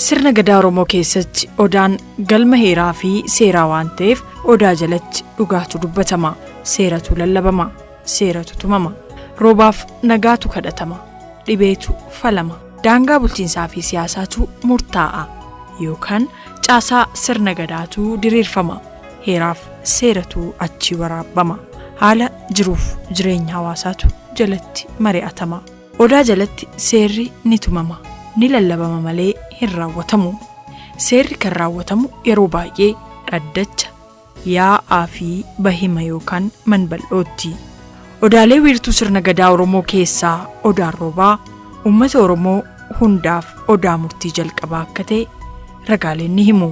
Sirna Gadaa Oromoo keessatti Odaan galma heeraa fi seeraa waan ta'eef Odaa jalatti dhugaatu dubbatama, seeratu lallabama, seeratu tumama, roobaaf nagaatu kadhatama, dhibeetu falama, daangaa bulchiinsaa fi siyaasaatu murtaa'a yookaan caasaa sirna Gadaatu diriirfama, heeraaf seeratu achii waraabbama, haala jiruuf jireenya hawaasaatu jalatti mari'atama. Odaa jalatti seerri ni tumama, ni lallabama malee hin raawwatamu. Seerri kan raawwatamu yeroo baay'ee dhaddacha, yaa'aa fi bahima yookaan manbal'ootti. Odaalee wiirtuu sirna Gadaa Oromoo keessaa Odaan Roobaa uummata Oromoo hundaaf odaa murtii jalqabaa akka ta'e ragaaleen ni himu.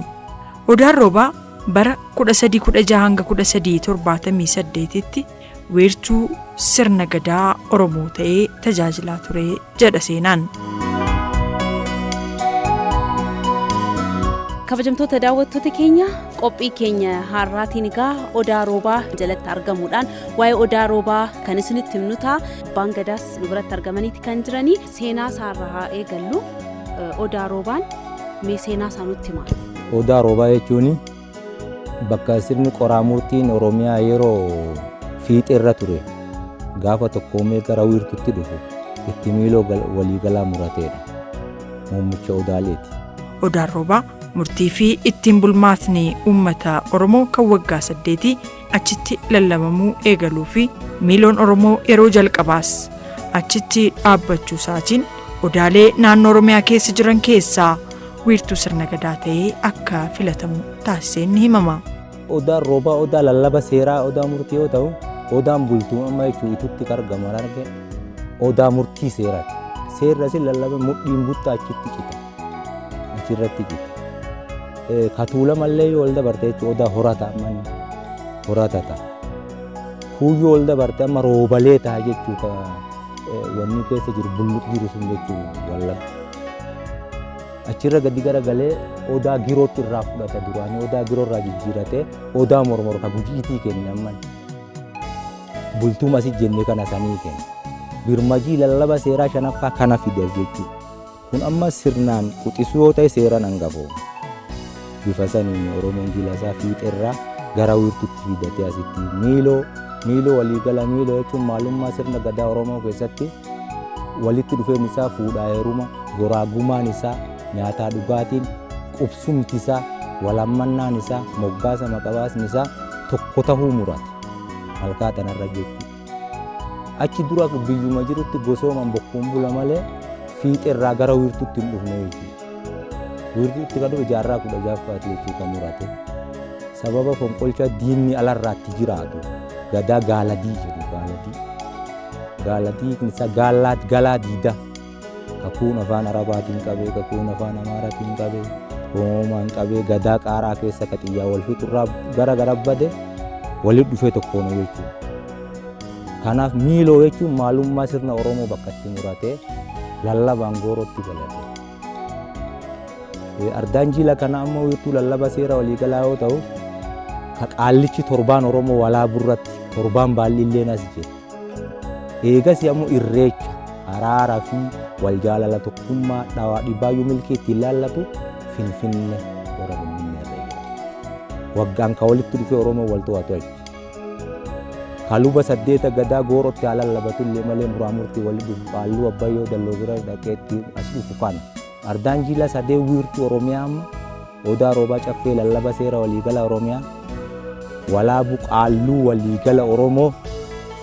Odaan Roobaa bara 1316 hanga 1378tti wiirtuu sirna Gadaa Oromoo ta'ee tajaajilaa ture jedha seenaan. Kabajamtoota daawwattoota keenya qophii keenya har'aatiin egaa Odaa Roobaa jalatti argamuudhaan waa'ee Odaa Roobaa kan isinitti himnu ta'a. Abbaan Gadaas nu biratti argamaniiti kan jiranii. Seenaa isaarraa haa eegallu. Odaa Roobaan mee seenaa isaa nutti himaa. Odaa Roobaa jechuun bakka sirni qoraa murtiin Oromiyaa yeroo fiixeerra ture gaafa tokkoomee gara wiirtutti dhufu itti miiloo waliigalaa murateedha. Muummicha Odaaleeti. Odaan Roobaa murtii fi ittiin bulmaatni uummata Oromoo kan waggaa saddeetii achitti lallabamuu eegaluu fi miiloon Oromoo yeroo jalqabaas achitti dhaabbachuu isaatiin odaalee naannoo Oromiyaa keessa jiran keessaa wiirtuu sirna Gadaa ta'ee akka filatamu taasiseen ni himama. Odaan Roobaa odaa lallaba seeraa odaa murtii yoo ta'u, odaan bultuu amma jechuun itutti kan argamu arge odaa murtii seeraati. Seerri asin lallaba mudhiin buttaa achitti cita. Achirratti cita. Katuulamallee yoo ol dabarte jechuun odaa horata amma inni horata ta'a. Kuuyyoo ol dabarte amma roobalee ta'a jechuudha. Wanni keessa jiru bulluq jiru sun jechuudha wallagga. Achirra gadi garagalee odaa girootti irraa fudhata duraanii odaa giroo irraa jijjiiratee odaa mormor ka gujiitii kenne amman. Bultuuma asi jenne kana sanii kenne. Birmajii lallaba seeraa shanaffaa kana fideef jechuudha. Kun amma sirnaan quxisuu yoo ta'e seeraan hangafooma. Bifa saniin Oromoon jila isaa fiixerraa gara wiirtutti fidatee asitti miiloo miiloo waliigala miiloo jechuun maalummaa sirna gadaa Oromoo keessatti walitti dhufeen isaa fuudhaa heeruma goraa gumaan isaa nyaataa dhugaatiin qubsumti isaa walammannaan isaa moggaasa maqabaasni isaa tokko tahuu murate malkaa tanarra jechuudha. Achi dura biyyuma jirutti gosooman bokkuun bula malee fiixerraa gara wiirtutti hin dhufne jechuudha. Wiirtutti kan dhufe jaarraa 16ffaati jechuu kan murate. Sababa fonqolcha diinni alarraatti jiraatu gadaa gaaladii jedhu gaaladii. Gaaladii isaa gaallaa galaa diida. Kakuun afaan Arabaatiin qabee kakuun afaan Amaaraatiin qabee Roomaan qabee gadaa qaaraa keessa ka xiyyaa wal fixurraa gara gara bade walitti dhufee tokkoon jechuudha. Kanaaf miiloo jechuun maalummaa sirna Oromoo bakka itti muratee lallabaan goorootti galate. Ardaan jiila kana ammoo wiirtuu lallaba seera waliigalaa yoo ta'u, ka qaallichi torbaan Oromoo walaaburratti torbaan baallilleen as jira. Eegas ammoo irreecha, araara fi wal jaalala tokkummaa dhawaa dhibaayyuu milkii ittiin laallatu Finfinne warra Finfinnee irra jira. Waggaan ka walitti dhufee Oromoo wal to'atu achi. Ka luba saddeeta gadaa goorootti haa lallabatu illee malee muraa murtii walitti dhufu qaalluu abbayyoo dalloo bira dhaqee itti as dhufu kana. Ardaan jiila sadee wiirtuu Oromiyaa amma Odaa Roobaa Caffee lallaba seera waliigala Oromiyaa Walaabu qaalluu waliigala Oromoo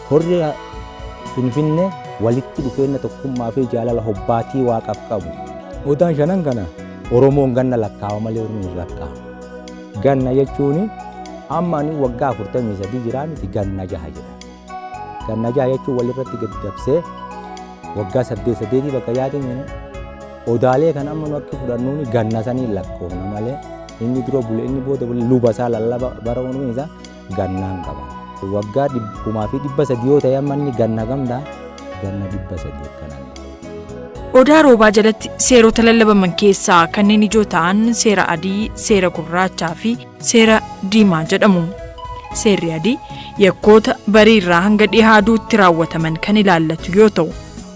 horri Finfinnee walitti dhufeenya tokkummaa fi jaalala hobbaatii waaqaaf qabu. Odaan shanan kana Oromoon ganna lakkaawa malee ormi hin lakkaawu. Ganna jechuun amma ani waggaa 43 jiraa miti ganna jaha jedha. Ganna jaha jechuun walirratti gadi dabsee waggaa saddeet saddeetii bakka yaate mini odaalee kan amma nu akki fudhannuuni ganna sanii lakkoofna malee inni dura bule inni booda bule luba isaa lallaba bara uunuun isaa gannaan qaba. Waggaa 1300 yoo ta'e amma inni ganna gamdaa ganna 300 akkanaan. Odaa Roobaa jalatti seerota lallabaman keessaa kanneen ijoo ta'an seera adii, seera gurraachaa fi seera diimaa jedhamu. Seerri adii yakkoota barii irraa hanga dhiha aduutti raawwataman kan ilaallatu yoo ta'u,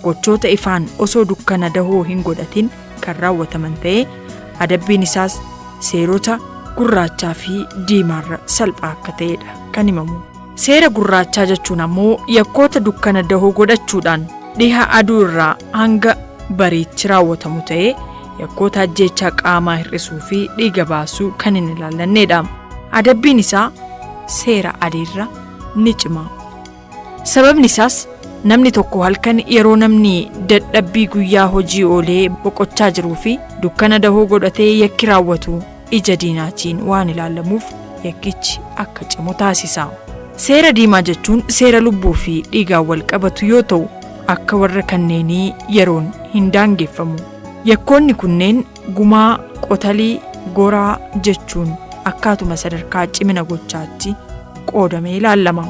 gochoota ifaan osoo dukkana dahoo hin godhatin kan raawwataman ta'ee Adabbiin isaas seerota gurraachaa fi diimaarra salphaa akka ta'edha kan himamu. Seera gurraachaa jechuun ammoo yakkoota dukkana dahoo godhachuudhaan dhiha aduu irraa hanga bariitti raawwatamu ta'ee yakkoota ajjeechaa qaamaa hir'isuu fi dhiiga baasuu kan hin ilaallanneedha. Adabbiin isaa seera adiirra ni cima. Sababni isaas namni tokko halkan yeroo namni dadhabbii guyyaa hojii oolee boqochaa jiruu fi dukkana dahoo godhatee yakki raawwatu ija diinaatiin waan ilaalamuuf yakkichi akka cimu taasisa. Seera diimaa jechuun seera lubbuu fi dhiigaan wal qabatu yoo ta'u akka warra kanneenii yeroon hin daangeffamu. Yakkoonni kunneen gumaa, qotalii, goraa jechuun akkaatuma sadarkaa cimina gochaatti qoodamee ilaalama.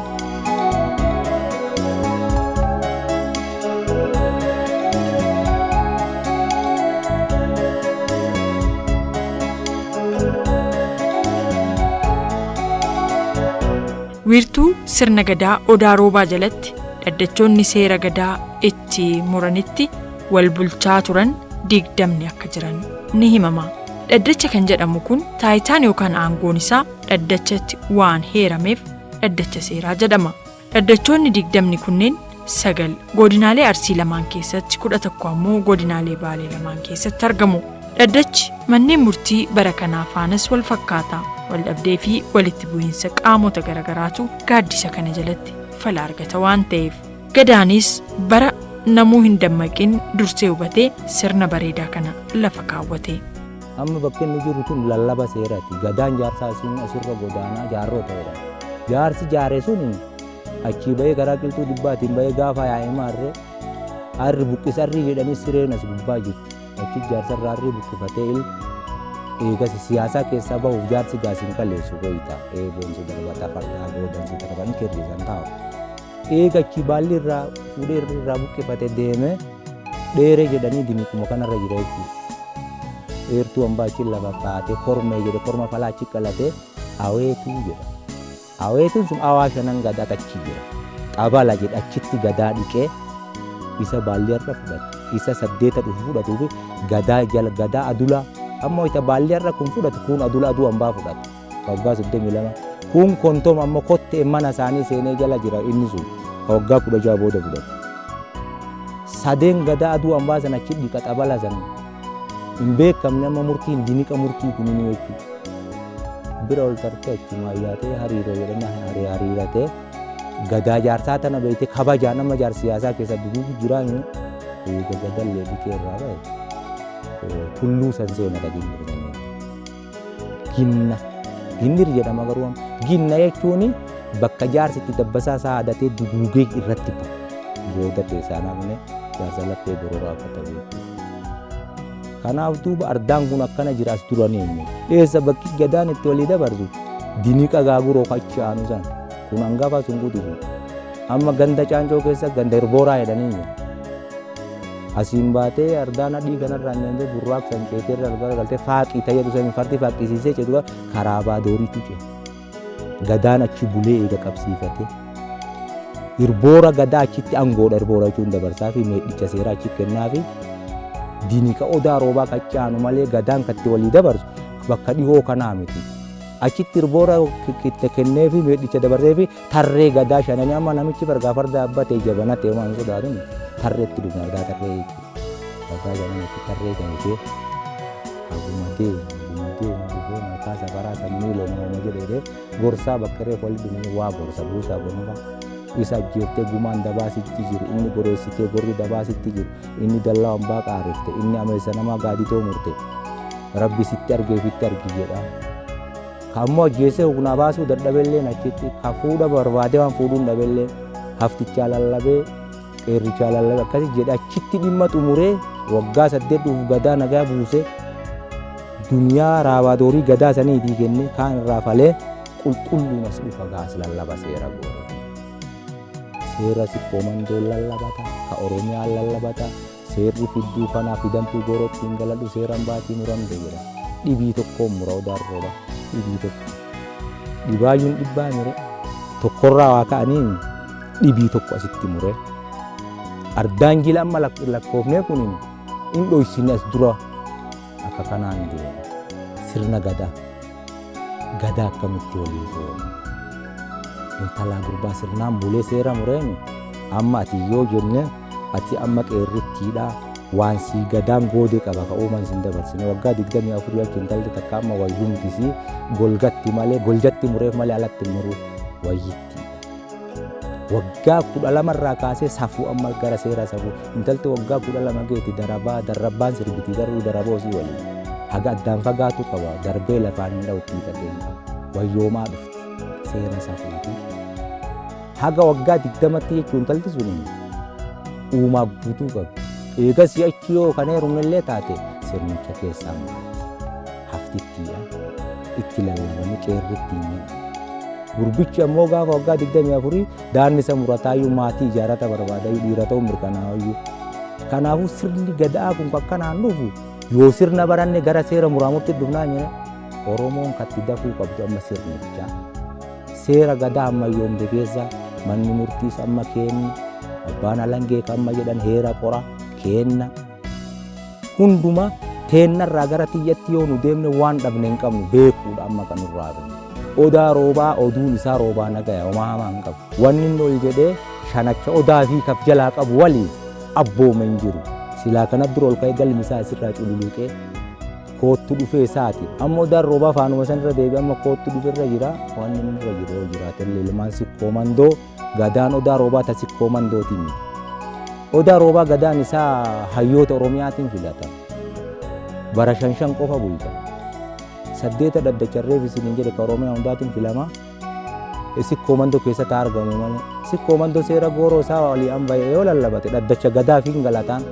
Wiirtuu sirna gadaa Odaa Roobaa jalatti dhaddachoonni seera gadaa itti muranitti wal bulchaa turan 20 akka jiran ni himama. Dhaddacha kan jedhamu kun taayitaan yookaan aangoon isaa dhaddachatti waan heerameef dhaddacha seeraa jedhama. Dhaddachoonni 20 kunneen 9 godinaalee Arsii lamaan keessatti 11 ammoo godinaalee Baalee lamaan keessatti argamu. Dhaddachi manneen murtii bara kanaa faanas wal fakkaata. Waldhabdee fi walitti bu'iinsa qaamota garagaraatu gaaddisa kana jalatti fala argata waan ta'eef. Gadaanis bara namuu hin dammaqin dursee hubatee sirna bareedaa kana lafa kaawwate. Amma bakki inni jiru tun lallaba seeraati. Gadaan jaarsaa asirra godaanaa jaarroo ta'edha. Jaarsi jaare sun achii bahee karaa qilxuu dhibbaatiin bahee gaafa yaa'ee maarree arri buqqisarrii jedhanii sireen as gubbaa jirti. Achi jaarsarraa arrii buqqifatee eegas siyaasaa keessaa bahuuf jaarsi gaasiin kaleessu goyita. Eeboon si darbata fardaa goodan si darban kirrisan taa'u. Eega achi baalli irraa fuudhee irraa buqqifate deemee dheeree jedhanii dimiquma kanarra jira jechuudha. Eertuu hambaa achi lafa kaatee kormee jedhe korma falaa achi qalatee aweetuu jedha. Aweetuun sun awaa shanan gadaa achi jira. Xabala jedhe achitti gadaa dhiqee isa baalli irra fudhate. Isa 8 dhufu fudhatuufi gadaa jala gadaa adulaa. Amma isa baalli irra kun fudhatu kun adula aduu hambaa fudhatu. Waggaa 32 kun kontooma amma kottee mana isaanii seenee jala jira inni sun waggaa 16 booda fudhatu. Sadeen gadaa aduu hambaa sana achi dhiqa xabala sana. Hin beekamne amma murtiin diniqa murtii kun inni jechuudha. Bira ol tartee achuma ayyaatee hariiroo jedhanii hariiratee gadaa jaarsaa tana beektee kabajaa nama jaarsa siyaasaa keessa duguugu jiraanyu eega gadallee dhiqee irraa ba'e tulluu san seena dhagiin Ginna. Ginnir jedhama garuu ginna jechuun bakka jaarsi itti dabbasaa isaa aadatee duguugee irratti bahu. Booda keessaa namni jaarsa laphee bororaa akka ta'u jechuudha. Kanaaf duuba ardaan kun akkana jira as duranii immoo. Eessa bakki gadaan itti walii dabarsu diniqa gaaguroo achi aanu san kun hangafa sun gudisu. Amma ganda caancoo keessa ganda hirbooraa jedhanii jiru. Asiin baatee ardaan adii kanarraa deemtee burraaqsan ceetee irra galtee faaqii ta'ee jedhu sanii fardi faaqisiisee ceetu karaa baadooriitu ce'a. Gadaan achi bulee eega qabsiifatee. Hirboora gadaa achitti aangoodha hirboora jechuun dabarsaa fi meedhicha seeraa achi kennaa fi diniqa odaa roobaa qacaanu malee gadaan katti walii dabarsu bakka dhihoo kanaa miti. Achitti hirboora kennee fi meedhicha dabarsee fi tarree gadaa shananii amma namichi bargaa farda yaabbatee jabanatee waan sodaatu tarreetti dhufna argaa tarree jechuudha. Gadaa shananitti tarree kan ishee hagumatee hagumatee dhufee malkaa safaraa sammuu loonoo jedhee gorsaa bakka reefu walitti dhufanii waa gorsa buusaa gonfaa. Isa ajjeeftee gumaan dabaasitti jiru, inni goreessitee gorri dabaasitti jiru, inni dallaa hambaa qaarifte, inni ameessa namaa gaaditoo murte. Rabbi sitti argee fitti argi jedha. Kammoo ajjeesee humna baasuu dadhabelleen achitti ka fuudha barbaadee waan fuudhuun dhabellee haftichaa lallabee qeerrichaa lallabee akkasi jedhe achitti dhimma xumuree waggaa 8 dhufu gadaa nagaa buusee duniyaa raabaadorii gadaa saniitii kennee kaan irraa falee qulqulluun as dhufa gaas lallaba seera gooroo. Seera sikkoo mandoo lallabata, ka Oromiyaa lallabata, seerri fidduu kanaa fidantuu goorootti hin galadhu seeraan baatii muramte jedha. Dhibii tokkoon mura odaan rooba. Dhibii tokko. Dhibaayyuun dhibbaa mure. Tokkorraa waa ka'anii dhibii tokko asitti mure. Ardaan jila amma lakkoofnee kunin hin dhoysine as dura akka kanaan deema. Sirna gadaa. Gadaa akkamitti walii qoodna? Intalaa gurbaa sirnaan bulee seera mureemi. Amma ati yoo jenne ati amma qeerrittiidha. Waan sii gadaan goodee qaba ka uuman sin dabarsine waggaa 24 achi intalli takka amma wayyumtisi golgatti malee goljatti mureef malee alatti muruuf wayyittiidha. Waggaa 12 irraa kaasee safuu amma gara seera safuu intalti waggaa 12 geeti darabaa darrabbaan sirbitii garuu daraboo sii waliin haga addaan fagaatu qaba darbee lafaan hin dha'u hiixatee hin qabu wayyoomaa dhufti seera safuuti. Haga waggaa 20tti jechuun intalti sun uumaa guutuu qabdi. Eegas achi yoo kan heerumnellee taate sirnicha keessaa maati. Haftittiidha. Itti lallabanii qeerritti hin jedhamu. Gurbichi ammoo gaafa waggaa 24 daannisa murataayyuu maatii ijaarata barbaadayyuu dhiira ta'uu mirkanaayyuu. Kanaafuu sirni gadaa kun akkanaan dhufu yoo sirna baranne gara seera muraamutti dhufnaa jira. Oromoon katti dafuu qabdu amma sirnicha. Seera gadaa ammayyoomte keessa manni murtiis amma kenna. Abbaan alangee kan amma jedhan heera qora kenna. Hunduma teennarraa gara tiyyatti yoo nu deemne waan dhabne hin qabnu beekuudha amma kan nurraa hafe. Odaa roobaa oduun isaa roobaa nagaya homaa hamaa hin qabu. Wanni inni ol jedhee shanacha odaa fi kaf jalaa qabu waliin abboome hin jiru. Silaa kana dura ol ka'ee galmi isaa asirraa cululuqee koottu dhufee isaati. Amma odaan roobaa faanuma sanirra deebi'ee amma koottu dhufeerra jira. Wanni inni irra jiru yoo jiraate illee ilmaan sikkoo mandoo gadaan odaa roobaa ta sikkoo mandootiin miti. Odaa roobaa gadaan isaa hayyoota Oromiyaatiin filatama. Bara 5 qofa bulcha. 8 dhaddacharreef isiniin jedhe ka Oromiyaa hundaatiin filama. Sikkoo mandoo keessatti argamu malee. Sikkoo mandoo seera gooroo isaa walii an bahee yoo lallabate dhaddacha gadaa fi galataan.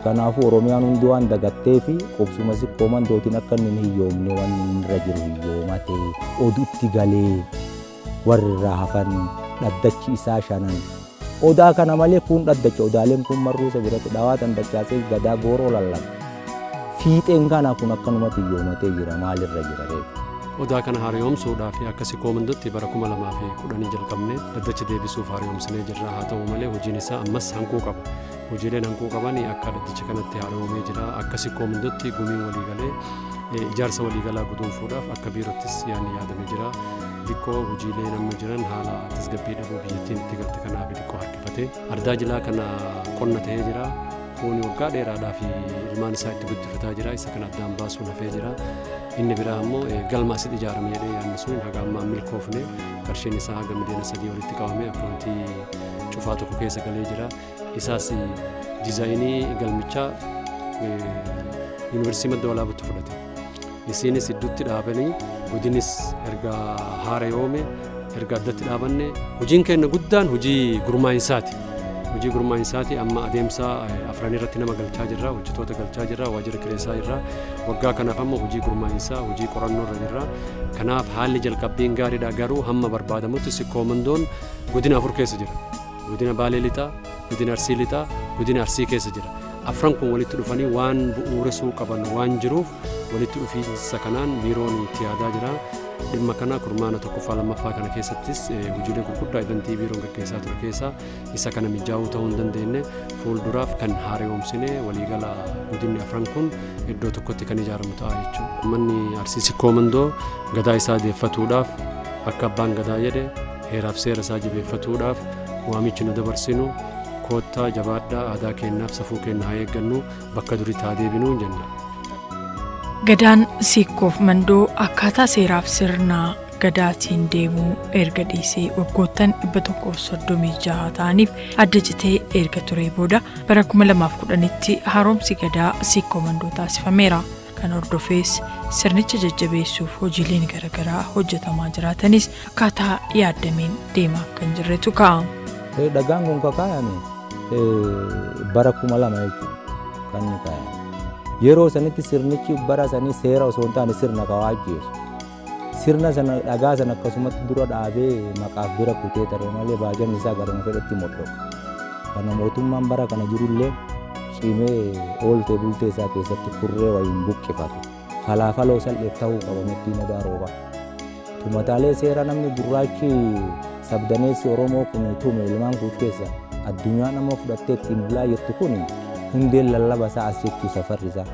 Kanaafuu Oromiyaan hundi waan dagattee fi qubsuma sikkoo mandootiin akka inni hin hiyyoomne waan inni irra jiru hiyyoomate oduutti galee warri irraa hafan dhaddachi isaa 5. Odaa kana malee kun dhaddacha odaaleen kun marruu isa biratti dhawaa tan dachaasee gadaa gooroo lallaba. Fiixeen kana kun akkanumatti hiyyoomatee jira maalirra jira reefu. Odaa kana haaromsuudhaaf akka sikkoo mandootti bara 2010 jalqabne dhaddacha deebisuuf haaromsinee jirra. Haa ta'u malee hojiin isaa ammas hanquu qaba. Hojiileen hanquu qaban akka dhaddacha kanatti haaromee jira. Akka sikkoo mandootti gumiin waliigalee ijaarsa waliigalaa guduunfuudhaaf akka biirottis yaadni yaadamee jira. Xiqqoo hojiileen amma jiran haala tasgabbii dhabuu biyyattiin itti galte kanaaf xiqqoo harkifate. Ardaa jilaa kana qonna ta'ee jira. Kuni waggaa dheeraadhaaf ilmaan isaa itti guddifataa jira. Isa kana addaan baasuun hafee jira. Inni biraa ammoo galma asitti ijaarame jedhee yaadni sun haga ammaa milkoofne qarshiin isaa haga miliyoona 3 walitti qabame akkaawuntii cufaa tokko keessa galee jira. Isaas diizaayinii galmichaa yuunivarsiitii madda walaabutti fudhate. Isiinis idduutti dhaabanii godinis erga haara yoome erga addatti dhaabanne hojiin keenya guddaan hojii gurmaa'insaati. Hojii gurmaa'insaati amma adeemsa 4 irratti nama galchaa jirra, hojjettoota galchaa jirra, waajjira kireessaa jirra. Waggaa kanaaf amma hojii gurmaa'insaa, hojii qorannoo irra jirra. Kanaaf haalli jalqabbiin gaariidha garuu hamma barbaadamutti sikkoo mandoon godina 4 keessa jira. Godina Baalee Lixaa, godina Arsii Lixaa, godina Arsii keessa jira. 4 kun walitti dhufanii waan bu'uuresuu qaban waan jiruuf walitti dhufiinsa kanaan biiroon itti yaadaa jira. Dhimma kana kurmaana 1ffaa 2ffaa kana keessattis hojiilee gurguddaa eventii biiroon gaggeessaa ture keessaa isa kana mijaa'uu ta'uu hin dandeenye fuulduraaf kan haaromsine waliigala godinni 4 kun iddoo tokkotti kan ijaaramu ta'a jechuudha. Manni Arsii Sikkoo Mandoo gadaa isaa deeffatuudhaaf akka abbaan gadaa jedhe heeraaf seera isaa jabeeffatuudhaaf waamichi nu dabarsinu koottaa jabaadhaa aadaa keenyaaf safuu keenya haa eeggannu bakka durii taa deebinuu jenna. Gadaan sikkoof mandoo akkaataa seeraaf sirna gadaatiin deemuu erga dhiisee waggoottan 136 ta'aniif adda citee erga turee booda bara 2010tti haaromsi gadaa sikkoo mandoo taasifameera. Kan hordofees sirnicha jajjabeessuuf hojiileen garaagaraa hojjetamaa jiraatanis akkaataa yaaddameen deemaa kan jirretu ka'a. Dhagaan kun kakaayame bara 2000 jechuudha kan inni kaayame. Yeroo sanitti sirnichi bara sanii seera osoo hin taane sirna kawaa ajjeesu. Sirna sana dhagaa sana akkasumatti dura dhaabee maqaaf bira kutee taree malee baajanni isaa garuma fedhetti modhoqa. Kana mootummaan bara kana jirullee cimee ooltee bultee isaa keessatti kurree wayiin buqqifatu. Falaafaloo salpheef ta'uu qaba murtiin odaa roobaa. Tumataalee seera namni gurraachi sabdaneessi Oromoo kun tume ilmaan kuuch keessa addunyaan amma fudhattee ittiin bulaa jirtu kun hundeen lallaba isaa as jechuu safarri isaa.